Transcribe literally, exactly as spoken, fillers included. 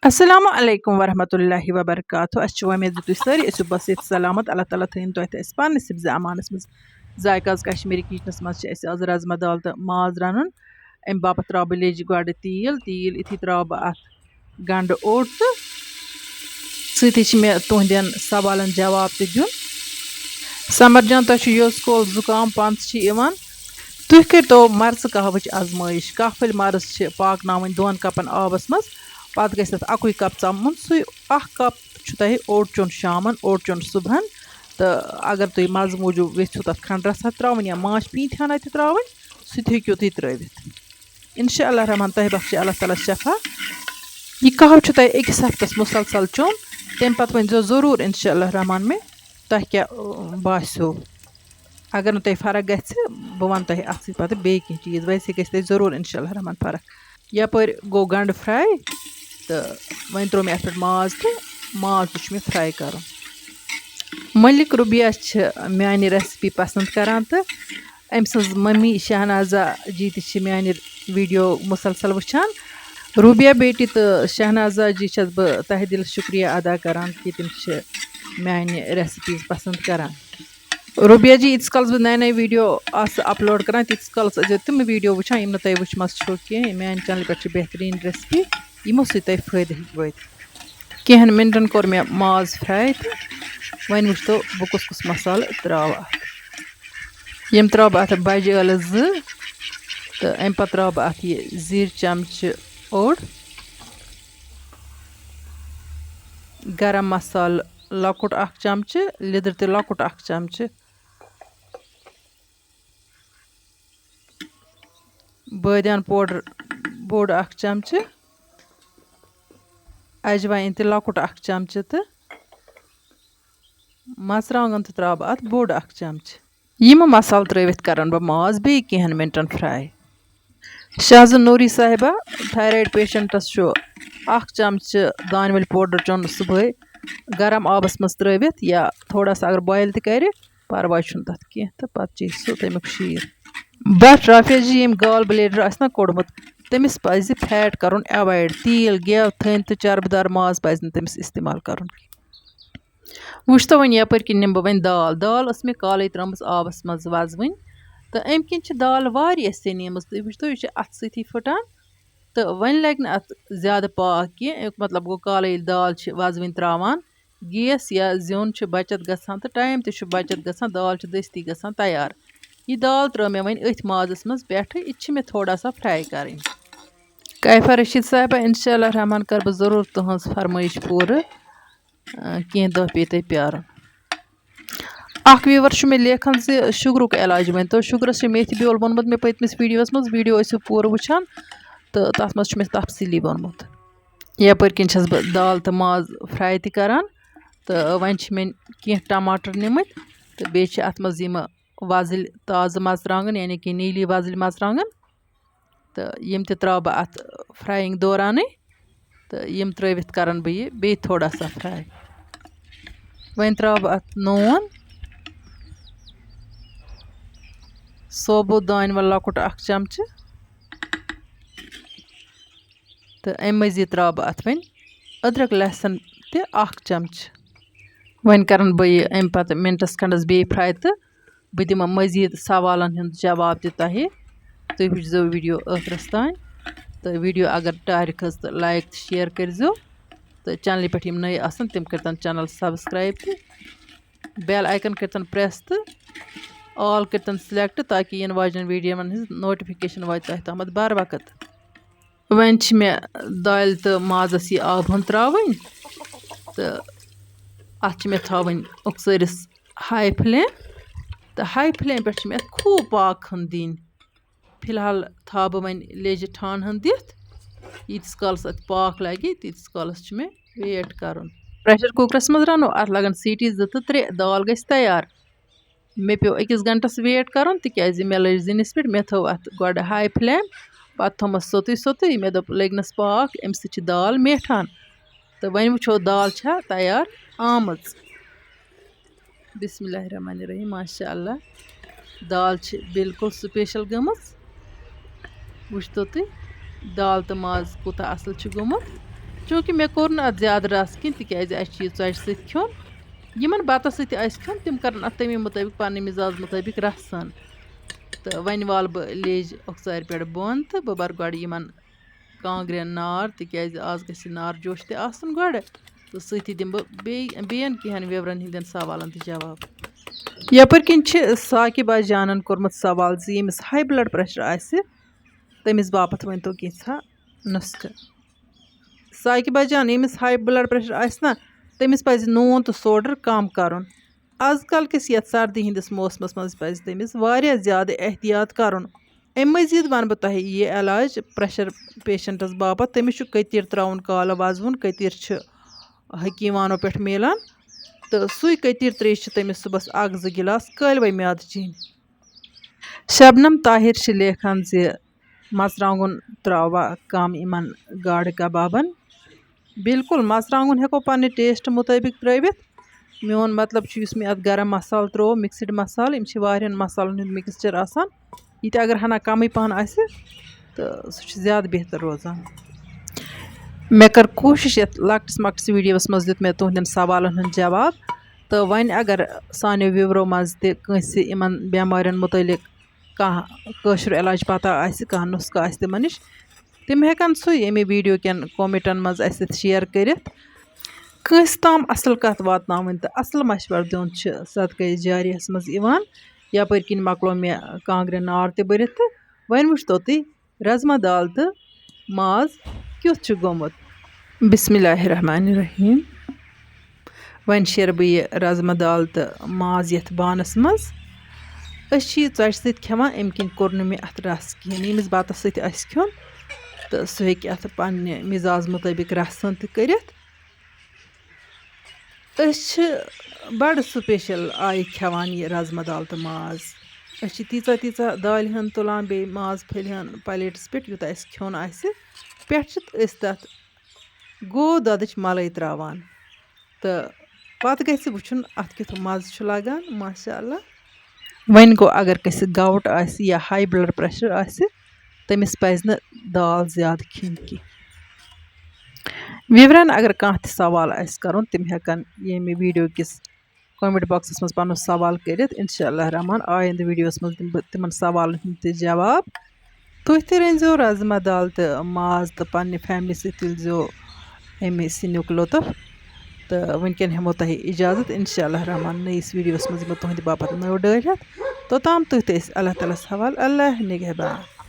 السلام علیکم ورحمۃ اللہ وبرکاتہ۔ اَسہِ چھِ وۄمید زِ تُہۍ سٲری ٲسِو بس ییٚتہِ سلامت۔ اللہ تعالیٰ تھٲیِن تۄہہِ تہٕ اَسہِ پننِس حفظِ امانس منٛز۔ ذایقہ آز کشمیٖری کِچنَس منٛز چھِ اَسہِ آز رازما دال تہٕ ماز رَنُن۔ اَمہِ باپتھ ترٛاوٕ بہٕ لیٚجہِ گۄڈٕ تیٖل۔ تیٖل یُتھُے ترٛاوٕ بہٕ اَتھ گنٛڈٕ اوٚڑ تہٕ سۭتی چھِ مےٚ تُہنٛدٮ۪ن سوالَن جواب تہِ دیُن۔ سمر جان، تۄہہِ چھُ یوٚژ کول زُکام پانَس چھِ یِوان، تُہۍ کٔرۍتو مرژٕ قہوٕچ آزمٲیِش۔ کاہ پھٔلۍ مرٕژ چھِ پاکناوٕنۍ دۄن کپن آبَس منٛز، پتہٕ گژھِ تَتھ اَکُے کپ ژَمُن۔ سُے اَکھ کپ چھُ تۄہہِ اوٚڑ چیوٚن شامَن، اوٚڑ چیوٚن صُبحَن۔ تہٕ اگر تُہۍ مَزٕ موٗجوٗب یژھِو تَتھ کھنٛڈ رَژھا ترٛاوٕنۍ یا ماچھ پیٖنتہِ ہنا تہِ ترٛاوٕنۍ، سُہ تہِ ہیٚکِو تُہۍ ترٛٲوِتھ۔ انشاء اللہ الرحمن، تۄہہِ بخشہِ اللہ تعالیٰ شفا۔ یہِ قہوٕ چھُ تۄہہِ أکِس ہفتس مسلسل چیوٚن، تَمہِ پتہٕ ؤنۍزیو ضروٗر انشاء اللہ الرحمن مےٚ، تۄہہِ کیٛاہ، اۭں، باسیو۔ اگر نہٕ تۄہہِ فرق گژھِ، بہٕ وَنہٕ تۄہہِ اَتھ سۭتۍ پتہٕ بیٚیہِ کینٛہہ چیٖز، ویسے گژھِ تۄہہِ ضروٗر انشاء اللہ الرحمن فرق۔ یپٲرۍ گوٚو گنٛڈٕ fry تہٕ وۄنۍ ترٛوو مےٚ اَتھ پٮ۪ٹھ ماز تہٕ ماز تہِ چھُ مےٚ fry کَرُن۔ ملک رُبیہ چھِ میٛانہِ recipe پسنٛد کران تہٕ أمۍ سٕنٛز مٔمی شہنازہ جی تہِ چھِ میٛانہِ video مسلسل وٕچھان۔ رُبیہ بیٹی تہٕ شہنازہ جی چھَس بہٕ تہہ دِل شُکریہ ادا کران کہِ تِم چھِ میٛانہِ recipes پسنٛد کران۔ رُبیہ جی، ییٖتِس کالَس بہٕ نَیہِ نَیہِ video آسہٕ upload کران، تیٖتِس کالَس ٲسۍزیو تِم video وٕچھان، یِم نہٕ تۄہہِ وٕچھمَژٕ چھُو کینٛہہ۔ میٛانہِ channel پٮ۪ٹھ چھِ بہتریٖن recipe، یِمو سۭتۍ تۄہہِ فٲیدٕ ہیٚکہِ وٲتِتھ۔ کینٛہَن مِنٹَن کوٚر مےٚ ماز fry تہٕ وۄنۍ وٕچھتو بہٕ کُس کُس مصالہٕ ترٛاوٕ اَتھ۔ یِم ترٛاوٕ بہٕ اَتھ بَجہِ ٲلہٕ زٕ تہٕ اَمہِ پَتہٕ ترٛاوٕ بہٕ اَتھ یہِ زِرۍ چَمچہٕ اوٚڑ، گرم مصالہٕ لۄکُٹ اَکھ چَمچہٕ، لیٚدٕر تہِ لۄکُٹ اَکھ چَمچہٕ، بٲدیان powder بوٚڑ اَکھ چَمچہٕ، اَجوایِن تہِ لۄکُٹ اَکھ چَمچہٕ تہٕ مَرژٕوانٛگَن تہِ ترٛاوٕ بہٕ اَتھ بوٚڑ اَکھ چَمچہٕ۔ یِم مصالہٕ ترٛٲوِتھ کَرَن بہٕ ماز بیٚیہِ کینٛہَن مِنٹَن fry۔ شاہ زٕ نوٗری صاحبہ، thyroid patientس چھُ اَکھ چَمچہٕ دانہِ وَل powder چیوٚن صُبحٲے گرم آبَس منٛز ترٛٲوِتھ یا تھوڑا سا اگر boil تہِ کَرِ، پَرواے چھُنہٕ تَتھ کینٛہہ تہٕ پَتہٕ چیٚیہِ سُہ تَمیُک شیٖر۔ But رافیہ جی، ییٚمۍ gall bladder آسہِ نہ کوٚڑمُت، تٔمِس پَزِ fat کَرُن avoid۔ تیٖل، گٮ۪و، تھٔنۍ تہٕ چربہٕ دار ماز پَزِ نہٕ تٔمِس استعمال کَرُن۔ وٕچھ تو وۄنۍ یَپٲرۍ کِنۍ نِمہٕ بہٕ وۄنۍ دال۔ دال ٲس مےٚ کالٕے ترٛٲومٕژ آبَس منٛز وَزوٕنۍ تہٕ اَمہِ کِنۍ چھِ دال واریاہ سیٚنیمٕژ۔ تُہۍ وٕچھ تو، یہِ چھِ اَتھٕ سۭتی پھٕٹان تہٕ وۄنۍ لَگہِ نہٕ اَتھ زیادٕ پاکھ کینٛہہ۔ اَمیُک مطلب گوٚو، کالہٕ ییٚلہِ دال چھِ وَزوٕنۍ ترٛاوان، gas یا زیُن چھُ بَچَت گژھان تہٕ time تہِ چھُ بَچَت گژھان، دال چھِ دٔستی گژھان تیار۔ یہِ دال ترٛٲو مےٚ وۄنۍ أتھۍ مازَس منٛز پٮ۪ٹھٕ، یہِ چھِ مےٚ تھوڑا سا fry کَرٕنۍ۔ کیفہ رشیٖد صاحبہ، انشاء اللہ الرحمن کَرٕ بہٕ ضروٗر تُہٕنٛز فرمٲیش پوٗرٕ۔ آ، کینٛہہ دۄہ پیٚیہِ تۄہہِ پیٛارُن۔ اَکھ viewer چھُ مےٚ لیکھان زِ شُگرُک علاج ؤنۍ تو۔ شُگرَس چھِ میتھِ بیول ووٚنمُت مےٚ پٔتمِس videoہَس منٛز۔ Video ٲسِو پوٗرٕ وٕچھان تہٕ تَتھ منٛز چھُ مےٚ تفصیٖلی ووٚنمُت۔ یَپٲرۍ کِنۍ چھَس بہٕ دال تہٕ ماز fry تہِ کَران تہٕ وۄنۍ چھِ مےٚ کینٛہہ ٹماٹر نِمٕتۍ تہٕ بیٚیہِ چھِ اَتھ منٛز یِم وۄزٕلۍ تازٕ مَرژٕوانٛگَن، یعنی کہِ نیٖلی وۄزٕلۍ مَرژٕوانٛگَن۔ تہٕ یِم تہِ ترٛاوٕ بہٕ اَتھ frying دورانٕے تہٕ یِم ترٛٲوِتھ کَرَن بہٕ یہِ بیٚیہِ تھوڑا سا fry۔ وۄنۍ ترٛاوٕ بہٕ اَتھ نوٗن، ثوبوٗت دانہِ وَل لۄکُٹ اَکھ چَمچہٕ تہٕ اَمہِ مٔزیٖد ترٛاوٕ بہٕ اَتھ وۄنۍ أدرَک لہسن تہِ اَکھ چَمچہٕ۔ وۄنۍ کَرَن بہٕ یہِ اَمہِ پَتہٕ مِنٹَس کھنٛڈَس بیٚیہِ fry تہٕ بہٕ دِمہٕ مٔزیٖد سوالَن ہُنٛد جواب تہِ تۄہہِ۔ تُہۍ وٕچھزیو video ٲخرَس تام۔ تہٕ video اگر ٹارِ کھٔژ تہٕ like تہٕ share کٔرۍزیو۔ تہٕ channelہِ پٮ۪ٹھ یِم نٔے آسَن، تِم کٔرۍتَن channel subscribe تہٕ bell icon کٔرۍتَن press تہٕ all کٔرۍتَن select، تاکہِ یِنہٕ واجٮ۪ن videoوَن ہٕنٛز notification واتہِ تۄہہِ تامَتھ بر وقت۔ وۄنۍ چھِ مےٚ دالہِ تہٕ مازَس یہِ آب ہن ترٛاوٕنۍ تہٕ اَتھ چھِ مےٚ تھاوٕنۍ اوٚکژٲرِس high flame تہٕ high flame پٮ۪ٹھ چھِ مےٚ اَتھ خوٗب پاکھ ہن دِنۍ۔ فی الحال تھاوٕ بہٕ وۄنۍ لیٚجہِ ٹھانہٕ ہن دِتھ، ییٖتِس کالَس اَتھ پاکھ لَگہِ، تیٖتِس کالَس چھُ مےٚ wait کَرُن۔ Pressure cookerَس منٛز رَنو، اَتھ لَگَن سیٖٹی زٕ تہٕ ترٛےٚ، دال گژھِ تیار۔ مےٚ پیوٚو أکِس گھنٹَس wait کَرُن، تِکیٛازِ مےٚ لٔج زِنِس پٮ۪ٹھ۔ مےٚ تھٲو اَتھ گۄڈٕ high flame، پَتہٕ تھٲومَس سوٚتُے سوٚتُے۔ مےٚ دوٚپ، لٔگنَس پاکھ، اَمہِ سۭتۍ چھِ دال میٹھان۔ تہٕ وۄنۍ وٕچھو، دال چھا تیار آمٕژ۔ بسم اللہ الرحمن الرحیم۔ ماشاء اللہ، دال چھِ بالکل special گٔمٕژ۔ وٕچھتو تُہۍ، دال تہٕ ماز کوٗتاہ اَصٕل چھُ گوٚمُت۔ چوٗنٛکہِ مےٚ کوٚر نہٕ اَتھ زیادٕ رَس کینٛہہ، تِکیٛازِ اَسہِ چھِ یہِ ژۄچہِ سۭتۍ کھیوٚن۔ یِمَن بَتَس سۭتۍ آسہِ کھیوٚن، تِم کَرَن اَتھ تَمی مُطٲبِق، پَنٕنہِ مِزاز مُطٲبِق رَس ہن۔ تہٕ وۄنۍ والہٕ بہٕ لیٚج اوٚکژارِ پٮ۪ٹھ بۄن تہٕ بہٕ بَرٕ گۄڈٕ یِمَن کانٛگرٮ۪ن نار، تِکیٛازِ آز گژھِ نار جوش تہِ آسُن گۄڈٕ۔ تہٕ سۭتی دِمہٕ بہٕ بیٚیہِ بیٚیَن کینٛہَن وِورَن ہِنٛدٮ۪ن سوالَن تہِ جواب۔ یَپٲرۍ کِنۍ چھِ ثاقبہ جانَن کوٚرمُت سوال زِ ییٚمِس high blood pressure آسہِ، تٔمِس باپَتھ ؤنۍتو کینٛژھا نُسخہٕ۔ ثاقبہ جان، ییٚمِس high blood pressure آسہِ نا، تٔمِس پَزِ نوٗن تہٕ سوڈر کم کرُن۔ آز کل کِس یتھ سردی ہٕنٛدِس موسمس منٛز پَزِ تٔمِس واریاہ زیادٕ احتیاط کرُن۔ اَمہِ مٔزیٖد وَنہٕ بہٕ تۄہہِ یہِ علاج pressure patientس باپتھ۔ تٔمِس چھُ کٔتِر ترٛاوُن کالہٕ وَزوُن، کٔتِر چھِ حکیٖمانو پٮ۪ٹھ میلان، تہٕ سُے کٔتِر ترٛیش چھِ تٔمِس صُبحس اکھ زٕ گِلاس کٲلوَے میادٕ چیٚنۍ۔ شبنم طاہر چھِ لیکھان زِ مرژٕوانٛگُن ترٛاووا کم یِمن گاڈٕ کبابن؟ بالکل، مرژٕوانٛگُن ہٮ۪کو پننہِ taste مُطٲبِق ترٛٲوِتھ۔ میون مطلب چھُ، یُس مےٚ اتھ گرم مسالہٕ ترٛوو، mixed مسالہٕ، یِم چھِ واریاہن مسالن ہُنٛد mixture آسان۔ یہِ تہِ اگر ہنا کمٕے پہن آسہِ، تہٕ سُہ چھُ زیادٕ بہتر روزان۔ مےٚ کٔر کوٗشِش یَتھ لۄکٹِس مۄکٹِس videoس منٛز دیُت مےٚ تُہنٛدٮ۪ن سوالن ہُنٛد جواب۔ تہٕ وۄنۍ اگر سانیو viewerو منٛز تہِ کٲنٛسہِ یِمن بٮ۪مارٮ۪ن مُتعلق کانٛہہ کٲشُر علاج پتہ آسہِ، کانٛہہ نُسخہٕ آسہِ تِمن نِش، تِم ہٮ۪کن سُے ییٚمہِ video کٮ۪ن commentن منٛز اَسہِ سۭتۍ share کٔرِتھ۔ کٲنٛسہِ تام اَصٕل کَتھ واتناوٕنۍ تہٕ اَصٕل مَشوَرٕ دیُن چھُ صدقے جاریَس منٛز یِوان۔ یَپٲرۍ کِنۍ مۄکلو مےٚ کانٛگرٮ۪ن نار تہِ بٔرِتھ تہٕ وۄنۍ وٕچھتو تُہۍ رازما دال تہٕ ماز کیُتھ چھُ گوٚمُت۔ بسم اللہ الرحمن الرحیم۔ وۄنۍ شیرٕ بہٕ یہِ رازما دال تہٕ ماز یَتھ بانَس منٛز۔ أسۍ چھِ یہِ ژۄچہِ سۭتۍ کھٮ۪وان، اَمہِ کِنۍ کوٚر نہٕ مےٚ اَتھ رَس کِہیٖنۍ۔ ییٚمِس بَتَس سۭتۍ آسہِ کھیوٚن، تہٕ سُہ ہیٚکہِ اَتھ پنٛنہِ مِزاز مُطٲبِق رَسَن تہِ کٔرِتھ۔ أسۍ چھِ بَڑٕ special آیہِ کھٮ۪وان یہِ رازما دال تہٕ ماز۔ أسۍ چھِ تیٖژاہ تیٖژاہ دالہِ ہن تُلان، بیٚیہِ ماز پھٔلۍ ہن plateس پٮ۪ٹھ، یوٗتاہ اَسہِ کھیوٚن آسہِ۔ پٮ۪ٹھٕ چھِ أسۍ تَتھ گوٚو دۄدٕچ مَلٲے ترٛاوان۔ تہٕ پَتہٕ گژھِ وٕچھُن اَتھ کیُتھ مَزٕ چھُ لَگان، ماشاء اللہ۔ وۄنۍ گوٚو، اگر کٲنٛسہِ gout آسہِ یا high blood pressure آسہِ، تٔمِس پَزِ نہٕ دال زیادٕ کھیٚنۍ کینٛہہ۔ viewerن اگر کانٛہہ تہِ سوال آسہِ کَرُن، تِم ہٮ۪کَن ییٚمہِ video کِس comment boxس منٛز پَنُن سوال کٔرِتھ۔ اِنشاء اللہ الرحمن، آیندٕ videoس منٛز دِمہٕ بہٕ تِمَن سوالَن ہُنٛد تہِ جواب۔ تُہۍ تہِ رٔنۍزیو رازما دال تہٕ ماز تہٕ پنٛنہِ family سۭتۍ تُلۍزیو اَمہِ سِنیُک لطف۔ تہٕ وٕنکٮ۪ن ہٮ۪مو تۄہہِ اِجازت، اِنشاء اللہ الرحمن، نٔیِس videoس منٛز یِمو تُہٕنٛدِ باپتھ نٔو ڈٲلۍ ہٮ۪تھ۔ توٚتام تُہۍ تہِ ٲسۍ اللہ تعالیٰ ہَس حوالہٕ۔ اللہ نگہبان۔